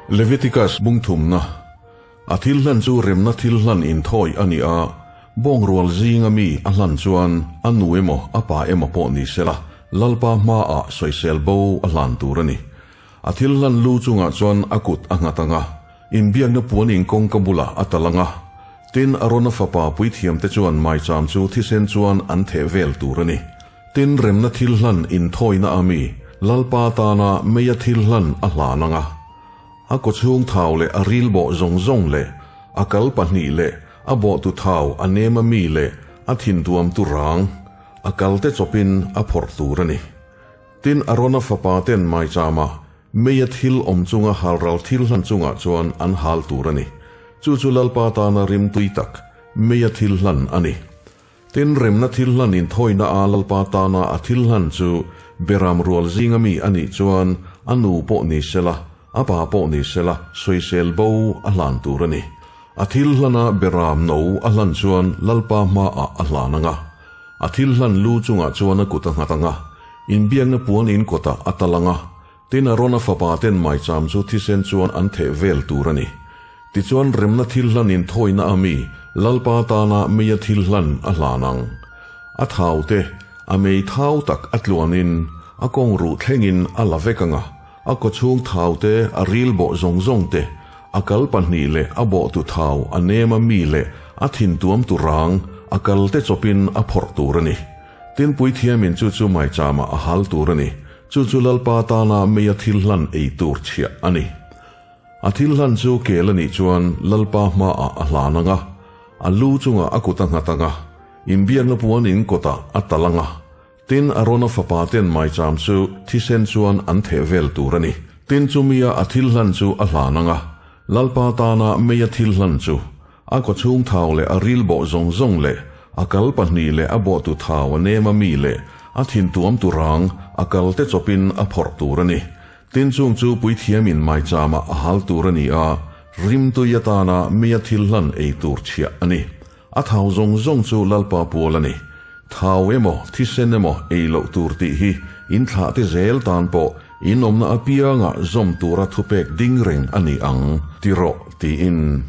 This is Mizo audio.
Leviticus bung thumna, A thil hlan chu remna thil hlan inthawi a ni a, bawng rual zinga mi a hlan chuan a nu emaw a pa emaw pawh ni sela Lalpa hmaah sawisel bo a hlan tur a ni. A thil hlan lu chungah chuan a kut a nghat ang a, inbiakna puan in kawngka bulah a tal ang a. Tin, Arona fapa puithiamte chuan maicham chu thisen chuan an theh vel tur a ni. Tin, remna thil hlan inthawina a mi Lalpa tana meia thil hlan a hlan ang a. A kawchhung thau leh a ril bawh zawng zawng leh a kal pahnih leh a bawhtu thau a nem a mi leh a thintuamtu rang a kalte chawpin a phawrh tur a ni. Tin, Arona fapa ten maichama meia thil awm chunga halral thil hlan chungah chuan an hal tur a ni. Chu chu Lalpa tana rimtui tak meia thil hlan a ni. Tin, remna thil hlan inthawina a Lalpa tana a thil hlan chu beram rual zinga mi a nih chuan a nu pawh ni sela, a pa pawh ni sela sawisel bo a hlan tur a ni. A thil hlana beram no a hlan chuan Lalpa hmaah a hlan ang a. A thil hlan lu chungah chuan a kut a nghat ang a, inbiakna puan in kawtah a tal ang a, tin Arona fapa ten maicham chu thisen chuan an theh vel tur a ni. Tichuan remna thil hlan inthawina a mi Lalpa tana meia thil hlan a hlan ang. A thau te, a mei thau tak a tluanin a kawng ruh thlengin a la vek ang a, a kawchhung thau te, a ril bawh zawng zawng te, A kal pahnih leh a bawhtu thau a nem a mi leh a thintuamtu rang a kalte chawpin a phawrh tur a ni. Tin puithiamin chu chu maichama a hal tur a ni. Chu chu Lalpa tana meia thil hlan ei tur chhiah a ni. A thil hlan chu kel a nih chuan Lalpa hmaah a hlan ang a, a lu chungah a kut a nghat ang a, inbiakna puan in kawtah a tal ang a, Tin, Arona fapa ten maicham chu thisen chuan an theh vel tur a ni. Tin, chumia a thil hlan chu a hlan ang a, Lalpa tana meia thil hlan chu, a kawchhung thau leh a ril bawh zawng zawng leh a kal pahnih leh a bawhtu thau a nem a mi leh a thintuamtu rang a kalte chawpin a phawrh tur a ni. Tin, chung chu puithiamin maichamah a hal tur a ni a, rimtui atana meia thil hlan ei tur chhiah a ni. A thau zawng zawng chu Lalpa pual a ni. Thau emaw, thisen emaw ei loh tur tih hi in thlah te zel tan pawh in awmna apiangah zawm tura thupek ding reng a ni ang, ti rawh, tiin.